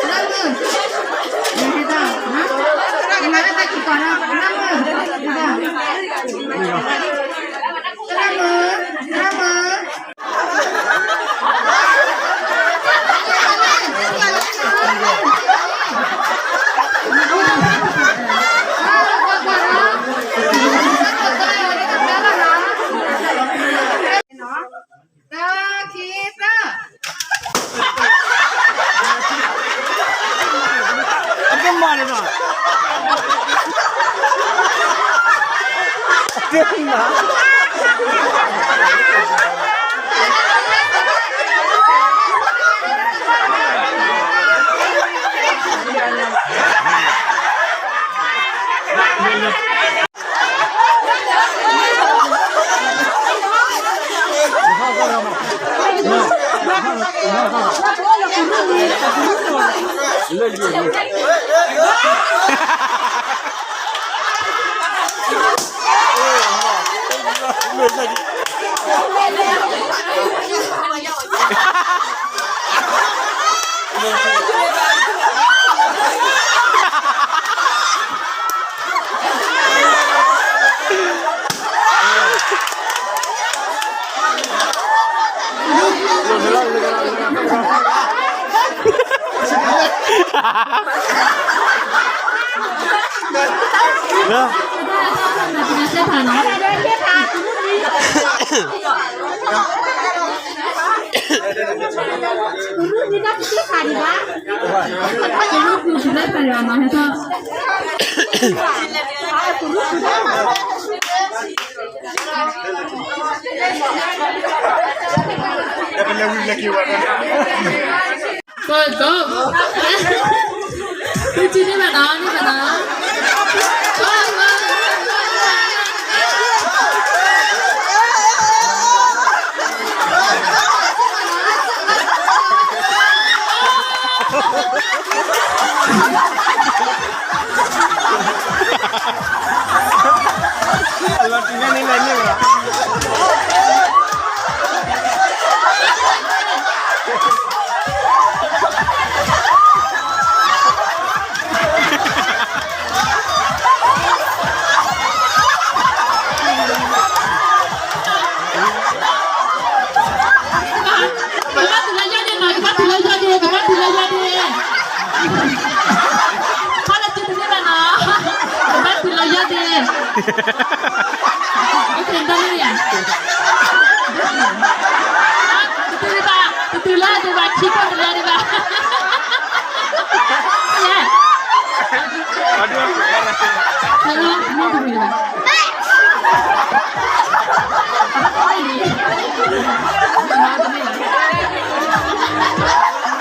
တၢ ခံ သၢ အတမၤန့ၣ်နီၤ အတမၤ ကဲ သုစုန့ၢ်ဘၣ်နီၤ န့ၢ်ဘၣ်နီၤ လီၤတံၢ်န့ၣ်လၢန့ၣ်လီၤ ကဘၣ်တုၤလၢယဲၢ်ဒ့နီၤ ကဘၣ်တုၤလၢယဲၢ်ဒ့ ကဘၣ်တုၤလၢယဲၢ်ဒ့ ခီလၢတုၤတန့ၢ်ဘၣ်နီၤ ကဘၣ်တုၤလၢယဲၢ်ဒ့ တတုၤဘၣ်, တတုၤလၢတဘၣ်ခံကီၢ်တလၢဒံးဘၣ်. လဲၣ်, တတုၤဘၣ်. ဖ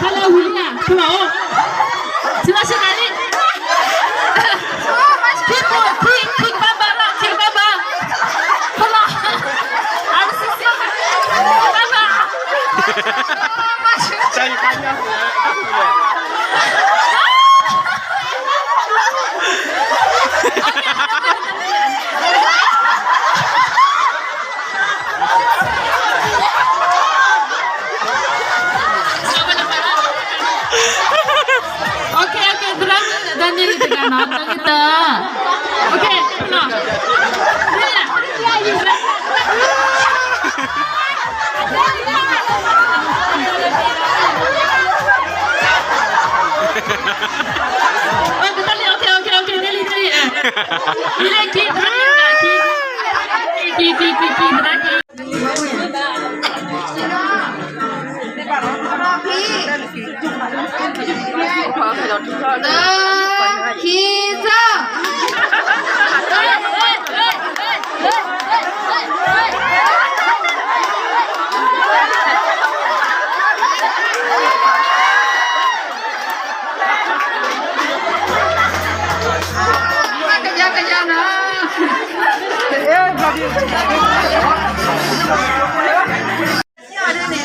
ဲလဲၣ်ဝံၤလံဧါ, ဆိလီၤအိၣ်, ဆိလီၤဆ့ကၤလံ. ခံပူၤ, ခံ, ခံကဘၣ်ဘၣ်လီၤ, ခံကဘၣ်ဘၣ်. ဖလီၤ, အါတစံးစံး, ခံကဘၣ်ဘၣ်. Okay, okay, သရၣ်မုၣ် တၢ်န့ၣ်တဂၤနီၤ, တၢ်န့ၣ်တၢ်. Okay, နီၤ, န့ၣ်, okay, okay, okay, န့ၣ်လံ, န့ၣ်လံ, အ, လံလၢခံ, သရၣ်ခံ, ခံ, ခံ, ခံ, ခံ, သရၣ်ခံ. သၢ, ခံ, သၢ. ကယၤကယၤနီၤ.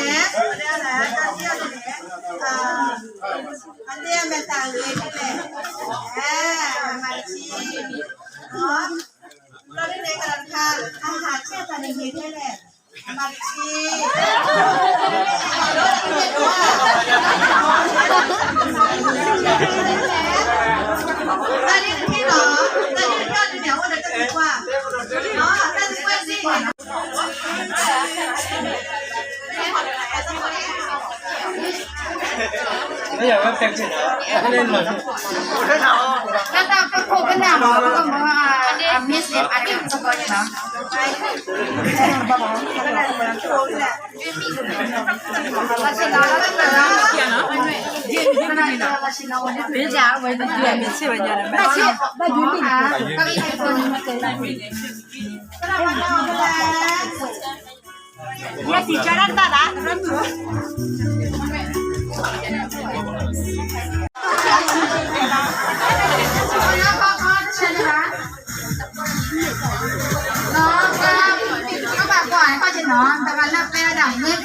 အတဲအမဲာ်တၢ်ဂ့ၤန့ၣ်, အဲ, မၤတဆံ, ဘျီဒ်န့ၣ်ကဒီးတခါ, အဟးဆဲးတၢ်န့ၣ်ဂ့ၤထဲလဲၣ်, မၤတဆံ. တၢ်ဒ်တခါလီၤ, တၢ်ဒ်တခါဒ်န့ၣ် အအိၣ်ဒီးတၢ်သံကွၢ်, တၢ်သံကွၢ်စ့ၢ်ကီး တၢ်ပခိၣ်ပနၢ်မ့ၢ် ပကမၤ အ miss န့ၣ် အါန့ၢ်သကိးန့ၣ်လီၤ. နီၤ, ကဘၣ်ကွၢ် ကွၢ်က့ၤနီၤ, တဂၤလၢပျဲဝဲဒၣ် မ့ၢ်ကတၢၢ်နီၤ,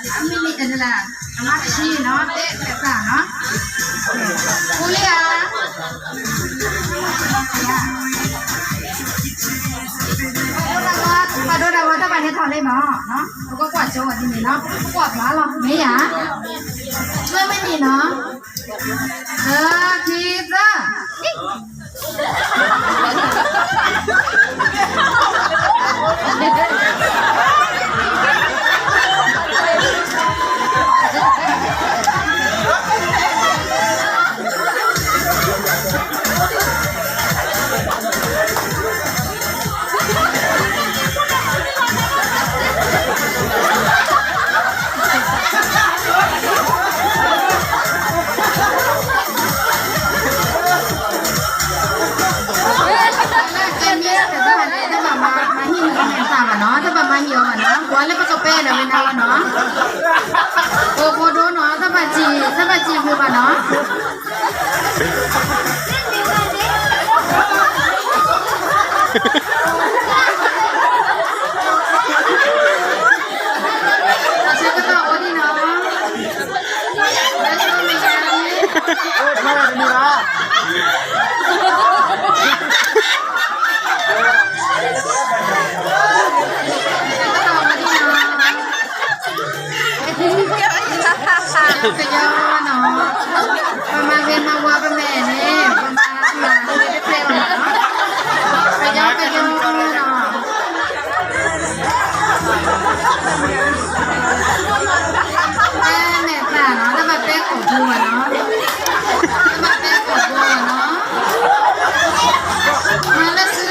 အမံၤန့ၣ်တနလၢ်, အမါတဆံနီၤ, တဲဖျဲးသၣ်နီၤ, ပူလံဧါ. ပှၤဒိတၢ်ဂီၤ တဘၣ်ဟဲထီၣ်လံနီၤ, ပကကွၢ်ကၠိဝဲဒ်န့ၣ်နီၤ, ပကွၢ်ဖျါလီၤ မ့ၢ်ဧါ, မ့ၢ်မ့ၢ်န့ၣ်နီၤ, သၢ, ခံ, သၢ. တဘၣ်မၤဟံၣ်န့ၣ် မဲာ်သၣ်ဘၣ်နီၤ, တဘၣ်မၤဟံၣ်အီၤဘၣ်နီၤ, ပှၤလၢပကပဲဒီးဝဲဒၣ်လီၤနီၤ, အိၣ်ဖိဒိနီၤ, တဘၣ်စံး, တဘၣ်စံးမုာ်ဘၣ်နီၤ. ဆၢကတီၢ်အိၣ်ဒံးနီၤ. ကညီနီၤ, ပမၤဂ့ၤမၤဝါပမဲာ်န့ၣ်, ပမၤမၤဂ့ၤတဖျဲးဘၣ်နီၤ, ကညီကညီနီၤ, ပဲမဲာ်သၣ်နီၤ, တဘၣ်ပဲကိာ်ဖိဘၣ်နီၤ, တဘၣ်ပဲကိာ်ဖိဘၣ်နီၤ, မၤလၢ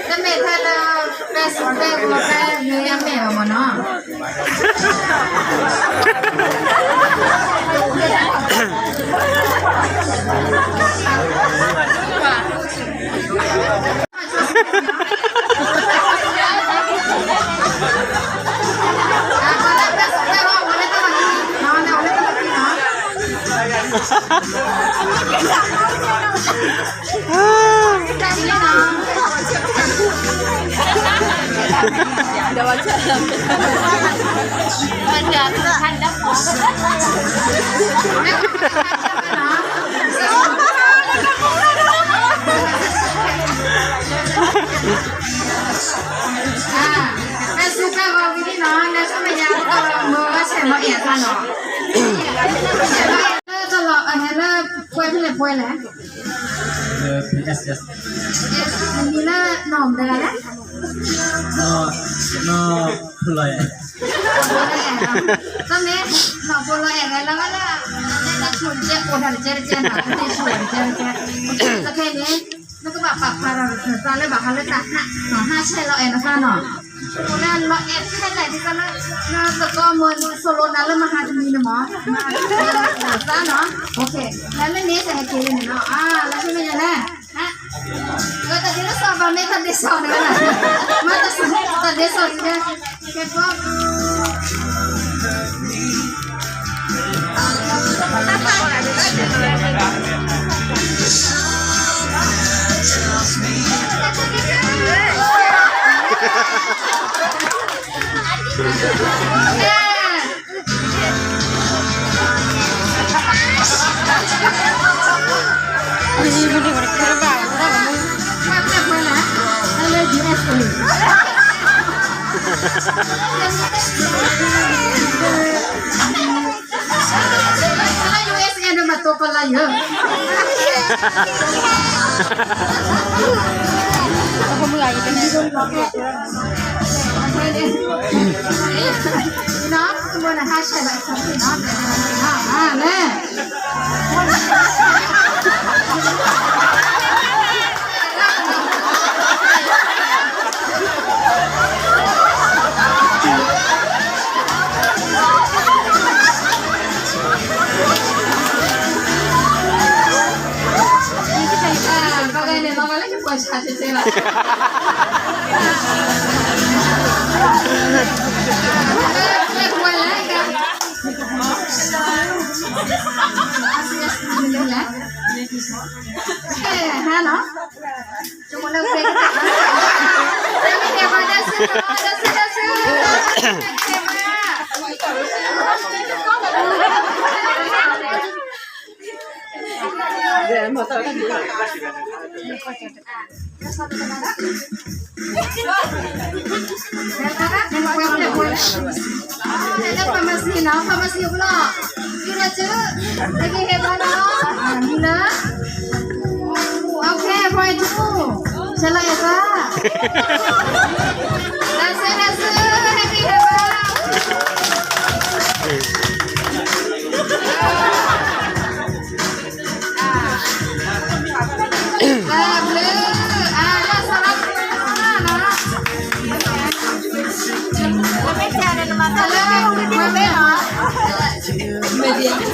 တမ့ၢ်ထဲလၢ Facebook ဖဲဂီၤဖဲန့ၣ် အမဲာ်ဘၣ်မ့ၢ်နီၤ. လၢပှဲၤဖဲလဲၣ်ပှဲၤလဲၣ်, နမံၤလၢနီၢ်မတၤလဲၣ်, နီၢ်ဖိလီၤအဲၣ်, တမ့ၢ် နီၢ်ဖိလီၤအဲၣ်ဝဲလၢဝဲလၢ တၢ်ဆိၣ်တကဲအိၣ်တၢ်တကဲတကဲနီၤ, တၢ်ဆိၣ်တကဲတကဲ, တခဲန့ၣ် နကဘၣ်ပာ်ဖျါထီၣ်သးလၢဘၣ်ဃးလၢတၢ်ဟး ဟးဆဲးလီၤအဲၣ်နသးနီၤ, လၢလီၤအဲၣ်ဖဲလဲၣ်ဒ်သိးလၢ နသကိးမုၢ်နသိၣ်လိနၤလၢမဟါတနံၤန့ၣ်မး, သးနီၤ, လၢလၢန့ၣ်တဟဲက့ၤလၢန့ၣ်နီၤ, လၢဖဲမ့ၢ်ညါလဲၣ် တၢ်ဒ့လၢစီၤပၤမ့ၢ်တၢ်ဒ့စီၤန့ၣ်, မ့ၢ်တၢ်ဒ့စီၤန့ၣ်, ကဲကီး Pharmacy နီၤ, pharmacy အဖျိ, ယူရစ, တက့ၢ်ဟဲဘၣ်နီၤ, မံၤလၢ, okay အဖီအထူ, ဆဲးလီၤအဲၣ်သး, တၢ်ဆဲးတၢ်ဆဲး, တက့ၢ်ဟဲဘၣ် တၢ်ဘျုး, အါ လၢစီၤလီၤနီၤ, လၢမ့ၢ်တၢ်န့ၣ်နမၤ သ့ၣ်ဖီအါအဲသ့ၣ်ဖီ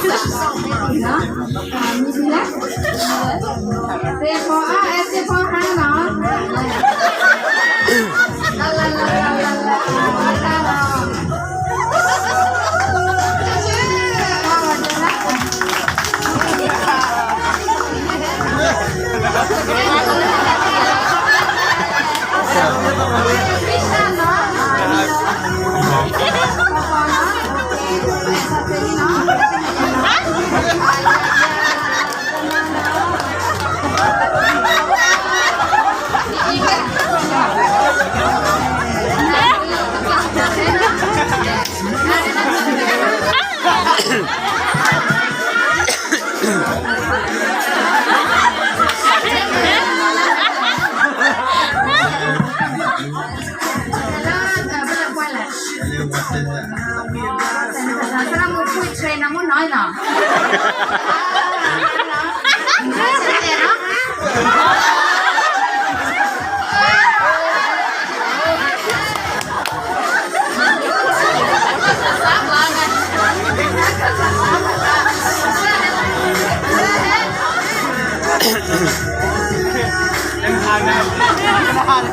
ဟါနီၤ.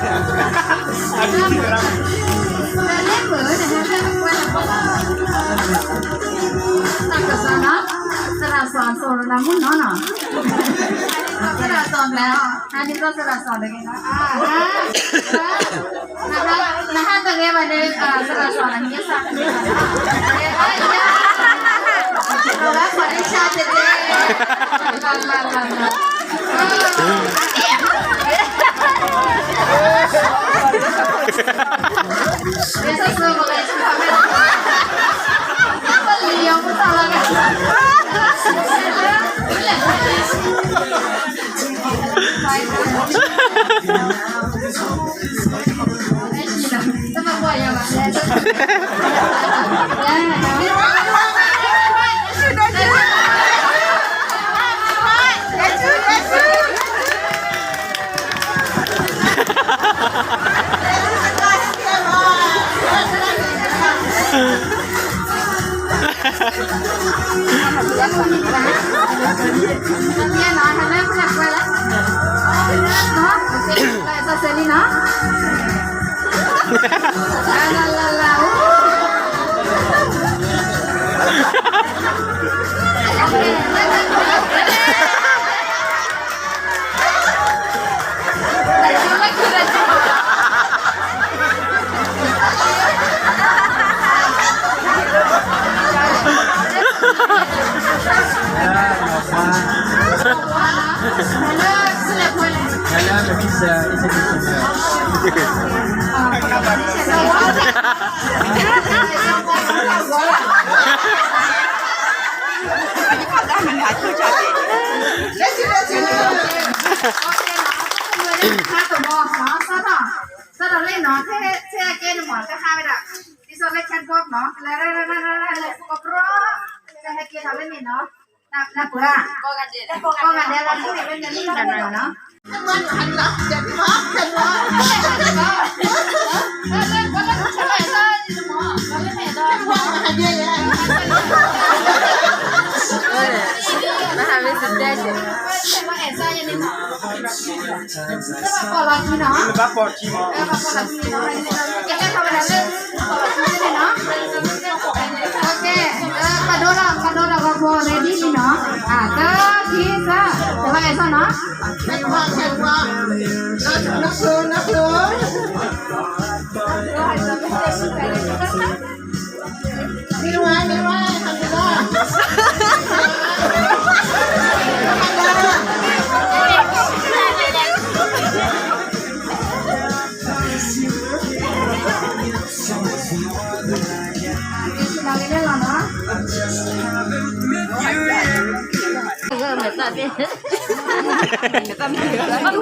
သရၣ်စီၤ စီၤရနၢမူနီၤနီၤ, သရၣ်စီၤန့ၣ်, အါဒ်သိးသရၣ်စီၤတဂ့ၤနီၤ, အါ, နဟးတဂ့ၤဘၣ်န့ၣ်, သရၣ်စီၤန့ၣ် မ့ၢ်စၢ်, အါ, လၢလၢလၢလၢ သးဒီးလၢနီၤ, ထဲအကဲန့ၣ်မး တဟါဝဲဒၣ်, ဒ်သိးလၢ catwalk နီၤ, လၢ လၢ လၢ လၢ လၢ ကပြီ, တဟဲက့ၤထီၣ်လၢန့ၣ်နီၤ, နၢ်ပၢၢ်ဧါ, ကိးဂၤဒဲးလၢ ကိးဂၤဒဲးလၢ လၢန့ၣ်လၢန့ၣ်နီၤ. ပဒိၣ်ဒီး ပဒိၣ်ဒီး ပှၤဖိ ready လံနီၤ, တၢ်ခံသ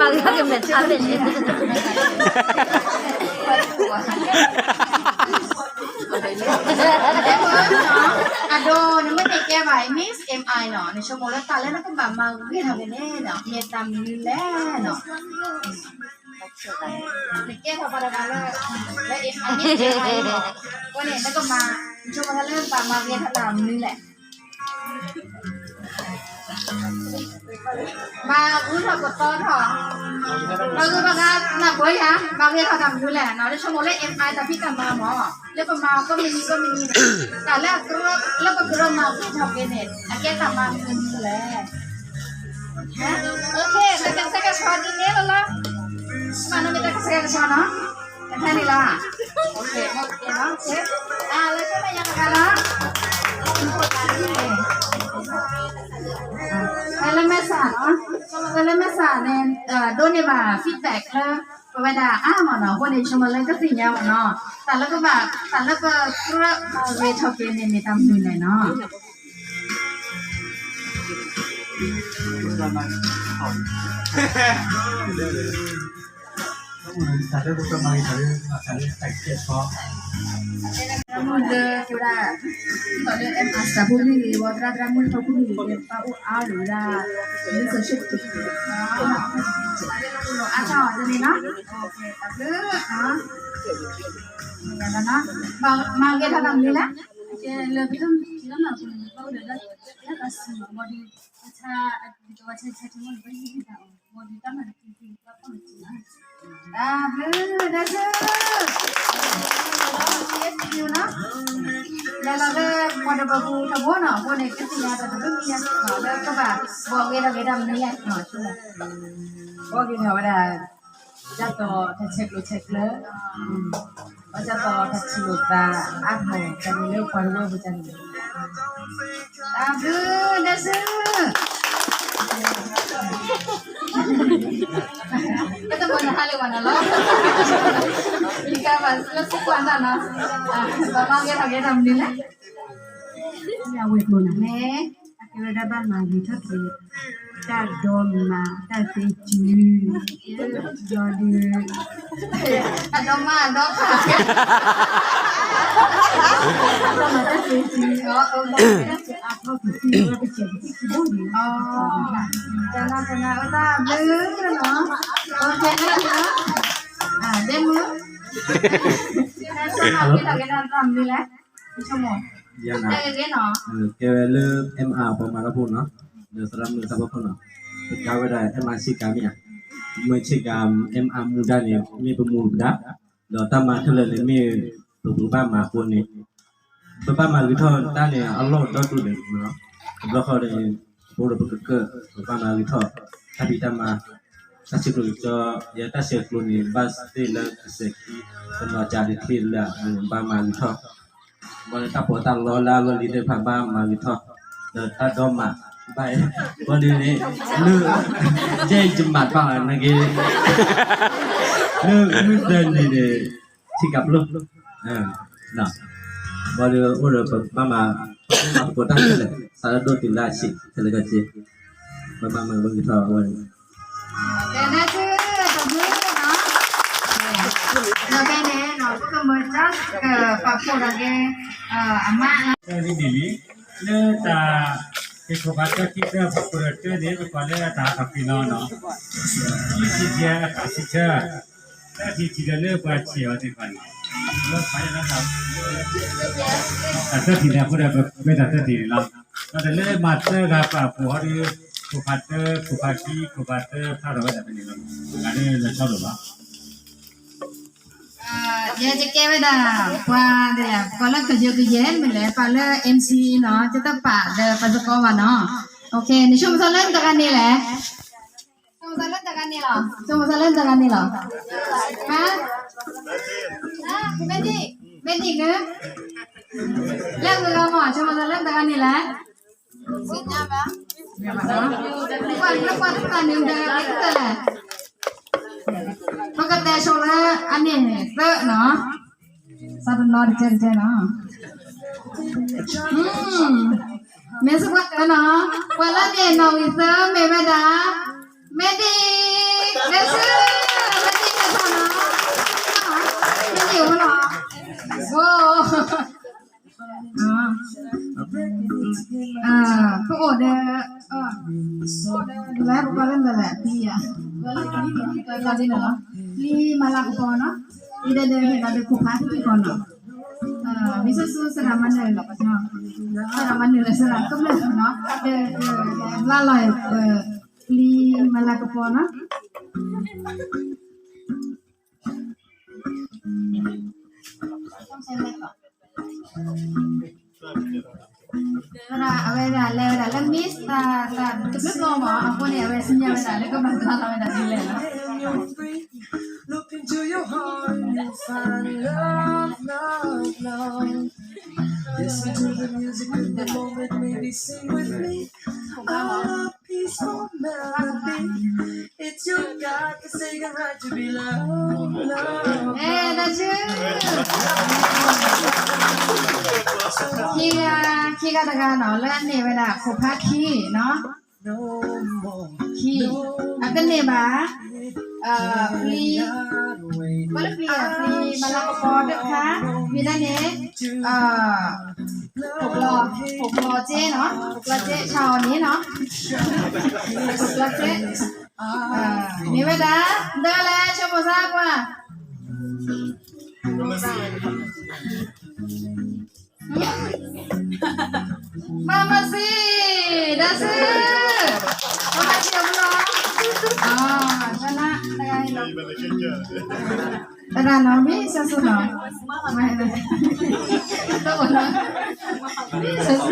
ၢ, တဘၣ်အဲၣ်သီနီၤ. အဒိ နမ့ၢ်တကဲဘၣ် Miss M I နီၤ, နဆိကမိၣ်လၢတၢ်လၢနကဘၣ်မၤဂ့ၤထီၣ်က့ၤန့ၣ်နီၤ, မ့ၢ်တၢ်မနုၤလဲၣ်နီၤ. နကဲထီၣ်ပှၤတဂၤလၢ လၢအမ့ၢ်ကဲထီၣ်အံၤလီၤ. အဃိန့ၣ် နကမၤ နဆိကမိၣ်လၢနဘၣ်မၤဂ့ၤထီၣ်တၢ်မနုၤလဲၣ်. မၤဂ့ၤထီၣ်ပသီထီၣ်, မၤဂ့ၤထီၣ်တၢ်မနုၤလဲၣ်, နဆိကမိၣ်လၢ M I တၢ်ဖံးတၢ်မၤမး လၢပမၤကိးမုၢ်နံၤကိးမုၢ်နံၤန့ၣ်, တၢ်လၢအကြၢး လၢပကြၢးမၤဂ့ၤထီၣ်က့ၤန့ၣ် အကဲတၢ်မၤမနုၤလဲၣ်. တၢ်ကဲတၢ်ကဲထီၣ်ဒ်န့ၣ်လီၤလီၤ. မ့ၢ်နမ့ၢ်တၢ်ကဲတၢ်ကဲထီၣ်နီၤ, တခါန့ၣ်လီၤ. လၢကမ့ၢ်ယၤတခါလီၤ. လၢမဲာ်ဆှးနီၤ, လၢမဲာ်ဆှးန့ၣ် ဒိးန့ၢ်ဘၣ် feedback လၢ ပဝဲဒၣ်အါမးနီၤ, အဃိန့ၣ် ဆိကမိၣ်လၢကသ့ၣ်ညါမးနီၤ, တၢ်လၢကဘၣ် တၢ်လၢပကြၢးမၤဂ့ၤထီၣ်က့ၤန့ၣ် မ့ၢ်တၢ်မနုၤလဲၣ်နီၤ. သရၣ်မုၣ်လၢကဝဲဒၣ် ဒ်သိးလၢ M R စၢ်ဖိမုၣ်ဂ့ၤ ဝဲသရၣ်သရၣ်မုၣ်ထီၣ်ဖိမုၣ်ဂ့ၤ ပၢ်အိၣ်အါဝဲဒၣ် လၢစီၤၡံၣ် အါထီၣ်အီၤတန့ၣ်နီၤ, တၢ်ဘျုးနီၤ, မၤဂ့ၤထီၣ်တၢ်မနုၤလဲၣ်, လၢပတၢ်မၤပူၤန့ၣ် ပအိၣ်ဒီးလၢ တၢ်စံၣ်မး ဘၣ်ဒီး ပဆါ ပဝဲဆါဆါထံမီၢ်န့ၣ် ပဟံၣ်ဟံၣ်တၢ်အီၤ ဘၣ်ဒီးတၢ်မၤတပူၤပူၤ ပၢ်ဖီၣ်န့ၣ် တၢ်ဘျုးဒဲးဆူ ယဲၢ်ပူၤနီၤ, လဲၤလီၤလၢပှၤတပူၤပူၤတဘိနီၤ, အဃိန့ၣ် ကသ့ၣ်ညါတၢ်တဘျုးမံၤညါနီၤ လၢကဘၣ်ဘှီဂ့ၤထီၣ်က့ၤတၢ်မနုၤလဲၣ်နီၤ, ဘှီဂ့ၤထီၣ်ဝဲဒၣ် ဒ်သိးတၢ်ဆဲးကျိးဆဲးကျၢ ဒ်သိးတၢ်ထံၣ်လိာ်သးအါထီၣ်တၢ်န့ၣ်လၢပှၤတဝၢပူၤတၢ်န့ၣ်, တၢ်ဘျုးဒဲးဆူ ပတမၤနဟါလၢၤဘၣ်နီၤလီၤ, ယကဘၣ်လၢစ့ၢ်ကီးတၢ်နီၤ, ဘၣ်မၤဂ့ၤထီၣ်က့ၤတၢ်မနုၤလဲၣ်, အဝဲၢ်ကျိၤန့ၣ် အကဲဝဲဒၣ်ဘၣ်မၤဂ့ၤထီၣ်က့ၤ တၢ်ဒိးမၤတၢ်သ့စု ဒီးဒုး အဒိးမၤအဒိးဖး တၢ်မၤတၢ်သ့စု အဒိးမၤတၢ်သ့အါထီၣ်က့ၤ တၢ်ကစဲးကစဲးကစဲးဒိၣ်န့ၣ် တၢ်နၢ်ပနၢ်အတၢ်ဘျုးနီၤ, ဒဲမုၣ် တၢ်မၤဂ့ၤထီၣ်က့ၤတၢ်မနုၤလဲၣ်, ယၤနၤ ကဲဝဲလၢ M R ပှၤမၤတၢ်ဖိနီၤ, ဒီးသရၣ်မုၣ်တၢ်ဖီခိၣ်နီၤ, ပကါဝဲဒၣ် M R ဆ့ကၤမ့ၢ်ဧါ, မ့ၢ်ဆ့ကၤ M R မူဒါန့ၣ် မ့ၢ်ပမူပဒါ, ဒီးတၢ်မၤခဲလၢာ်န့ၣ်မ့ၢ် ပပှၤဘၣ်မၤအဃိန့ၣ်, ပဘၣ်မၤဂ့ၤထီၣ်တၢ်န့ၣ် အလီၢ်ဒီဒူၣ်န့ၣ်, တဘျီဃီန့ၣ် ပအိၣ်ဒီးပကကၢၢ် ပဘၣ်မၤဂ့ၤထီၣ် တၢ်ဖံးတၢ်မၤ, တၢ်ဆဲးကျိးကၠီ, ယဲတၢ်ဆဲးကျိးန့ၣ် ဘၣ်သ့ၣ်လၢကစဲးခံ ကနီၤကၠးတချ့လၢအပူၤ ဘၣ်မၤဂ့ၤထီၣ် ဘၣ်လၢတၢ်ပီးတၢ်လီလၢအဂီၢ်လံသ့ၣ်တဖၣ်ဘၣ်မၤဂ့ၤထီၣ်, ဒီးတၢ်ဒိးမၤ ဘၣ်, ဘၣ်ဒ်န့ၣ်, လၢ, ကဲယမၤတဘၣ်နာ်က့, လၢမုၢ်သၢနံၤန့ၣ်, ထံကးပျိ, ဘၣ်ဒီးအိၣ်ဒီးပဘၣ်မၤ, ပမၤသကိးတၢ်ခဲလၢာ် စးထီၣ်ဒိၣ်တုၤလၢအဆံးခဲလၢာ်ခဲဆ့, ပဘၣ်မၤဂ့ၤထီၣ်ဝဲန့ၣ် ဒီးဖဲန့ၣ်နီၤ ပကမၤတၢ်ပာ်ဖှိၣ်ဒီးက့ၤ အမါလီၤ လၢတၢ် ဟ့ၣ်ခိၣ်ဖးတၢ်ခံသၢ ပှၤကိးဒီးတၢ်န့ၣ် ပကွၢ်လၢတၢ်ဟးထီၣ်ကွံာ်လီၤနီၤ, ထံထံၣ်အတၢ်စံးဆၢ တၢ်ထံၣ်ထံၣ်ဒီးလၢပှၤဆံးအီၤသ့ၣ်တဖၣ်န့ၣ် တၢ်သၢထံၣ်န့ၣ်အဃိဒီး ပမ့ၢ်တၢ်သၢထံၣ်န့ၣ်လီၤ. ဒီးတၢ်လၢမၤသၢဂၤပာ်ဖှိၣ်ဟီဒီး ခိၣ်ဖးတၢ ခိၣ်ဖးခံ ခိၣ်ဖးသၢဖျါထီၣ်ဝဲဒၣ်ဖဲန့ၣ်လီၤ. တဂၤလၢလီၤဆီလိာ်လီၤ. ယဲယကဲဝဲဒၣ် ပှၤဒ်လဲၣ် ပှၤလၢကယၢကယဲမ့ၢ်လဲၣ် ပှၤလၢ M C နီၤ ယတပာ်ဒီးပှၤသကိးဘၣ်နီၤ. နဆိကမိၣ်သးလၢတဂၤန့ၣ်လဲၣ်. ဆိကမိၣ်သးလၢတဂၤန့ၣ်လီၤ. ဆိကမိၣ်သးလၢတဂၤန့ၣ်လီၤ. ဟါ မ့ၢ်ဒ် မ့ၢ်ဒ်န့ၣ် လၢဂ့ၤဂ့ၤမး ဆိကမိၣ်သးလၢတဂၤန့ၣ်လဲၣ်. ပှၤလၢပှၤတပာ်န့ၣ် တဂၤန့ၣ်လဲၣ်. ပကတဲဆိလၢအန့ၣ်သၢနီၤ. သးတနီၤတကဲတကဲနီၤ. မ့ၢ်စ့ၢ်ကီးနီၤ ပှၤလၢန့ၣ်နီၣ်ဂံၢ်သၢမ့ၢ်ဝဲဒၣ် မ့ၢ်ဒ် မ့ၢ်ဆူ မ့ၢ်ဒ်မ့ၢ်ထီၣ်နီၤ မ့ၢ်ဒ်အိၣ်နီၤ အိၣ် ပအိၣ်ဒီး ပအိၣ်ဒီး လဲၤပကွၢ်လၢလဲၤလဲၤ အပံၤယၤ လၢပျံၤမၤလၤကပီၤနီၤ, ပျံၤမၤလၤကပီၤနီၤ, အံၤဒီးဟ့ၣ်လီၤဒီးခိၣ်ဖးတထံၣ်ကီးနီၤ, မ့ၢ်ဆူၣ်ဆူၣ် စရၣ်မၤနၢၤလီၤ, စရၣ်မၤနၢၤလၢစရၣ်ကမျၢၢ်နီၤ, ဒီးလၢလီၤ ပျံၤမၤလၤကပီၤနီၤ. အဝဲဒၣ်လဲၤဝဲဒၣ်လၢ Miss တဘျီဘျီမး အဃိန့ၣ် အဝဲစံၣ်ညီၣ်ဝဲဒၣ်လၢကဘၣ်ကီလီၤဝဲဒၣ်ဒ်လဲၣ်နီၤ. Look into your heart, you'll find love, love, love. Listen to the music of the moment, maybe sing with me. A peaceful melody. It's your God-forsaken right to be loved, loved. အဲ တၢ်ဆူ ခံဂၤ ခံဂၤတဂၤနီၤ လၢအန့ၢ်ဝဲဒၣ်ခိၣ်ဖးခံနီၤ, ခံ အတန့ၢ်ဘၣ် ပျံၤ ပျံၤ ပျံၤမၤလၤကပီၤတခါ, မ့ၢ်ဒၣ်န့ၣ် ခိၣ်ဘျီ ခိၣ်ဘျီစ့နီၤ, ခိၣ်ဘျီစ့ ဆါအီၤန့ၣ်နီၤ, ခိၣ်ဘျီစ့ မ့ၢ်ဝဲဒၣ် ဒၢလဲၣ် ဆိမိၣ်သးကွၢ် မၤမၤစံ, တၢ်ဆူ, မၤမၤစံအမနီၤ, တၢ်နၤ, တၢ်နီၤ မ့ၢ်ဆၢဆူနီၤ, တၢ်နီၤ မ့ၢ်ဆၢဆူ,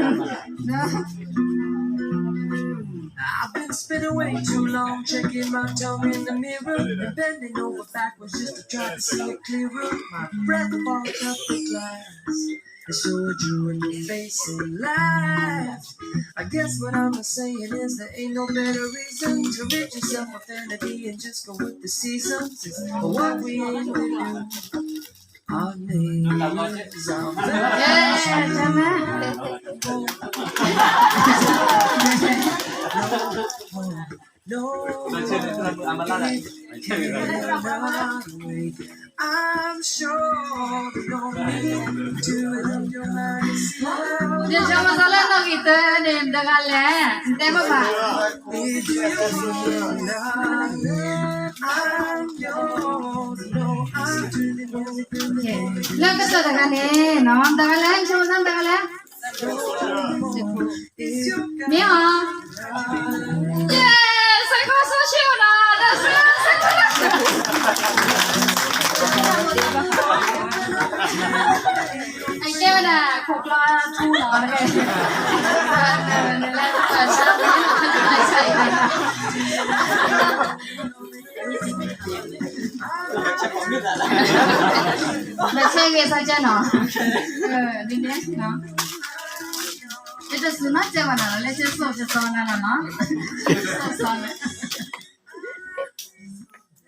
I've been spending way too long checking my tongue in the mirror and bending over backwards just to try to see it clearer. My breath fogs up the glass. And so I drew in the face and laughed. I guess what I'm saying is there ain't no better reason to rid yourself of vanity and just go with the seasons. It's what we aim to do. Our names are ယဆိကမိၣ်လၢနီၣ်ဂံၢ်တၢန့ၣ် တဂၤလဲၣ်, နတဲဘၣ်ဘၣ်. လၢကစၢၢ်တဂၤန့ၣ်နီၤ, တဂၤလဲၣ်, ယဆိကမိၣ်လၢတဂၤလဲၣ်. မ့ၢ်အီၤ, ယဲ, စဲးကီးစီဆှံအီၤနီၤ, ဒီးစဲးကီးစီဆှံ, အကဲဝဲဒၣ်ခိၣ်ကျီထူနီၤ, နလဲၤဆါ, နဆဲးဂ့ၤဆါကဲနီၤ, ဒ်န့ၣ်နီၤ, ယတစူၢ်နီၤတဲဘၣ်နၤလီၤ, လၢကဲစိၣ်ကစီနၤလီၤနီၤ, စိၣ်စီ,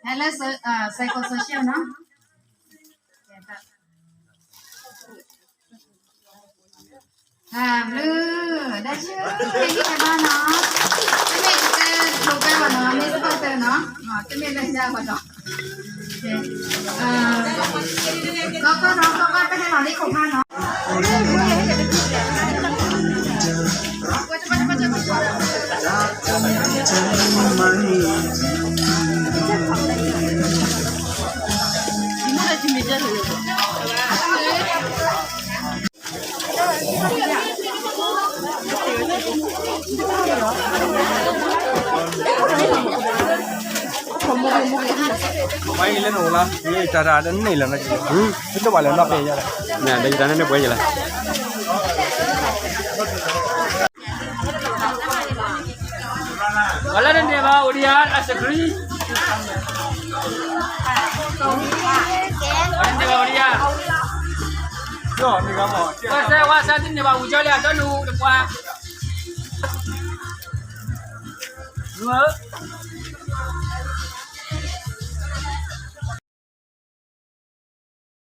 ဟဲလၢ စဲးကီးစီဆှံအီၤနီၤ. ဘျုး, တၢ်ဆူ, ဟဲက့ၤဘၣ်နီၤ, တမ့ၢ်တဲကျိၤပဲဘၣ်နီၤ, မ့ၢ်စပီၢ်တၢၢ်နီၤ, တမ့ၢ်လၢညါဘၣ်နီၤ, ကီကီနီၤ, ကီကီတဟဲလီၤလံခိၣ်ဖးနီၤ. ဝဲအံၤလၢနအိၣ်လီၤ, တၢ်တၢ်တန့ၢ်လၢၤ, တဘၣ်လၢၤနီတဘ့ၣ်ယၤ, ဒီးယတၢ်န့ၣ်န့ၣ်ပှဲၤယၤလီၤ. ဝဲလၢနန့ၢ်ဘၣ်အိၣ်ဒံးဧါ ice cream, ဝဲလၢနန့ၢ်ဘၣ်အိၣ်ဒံးဧါ, ဝဲစဲးဝါစဲးတန့ၢ်ဘၣ်ဝံၤကၠီလံ အတီနူတပှၤ, နူဧၢ.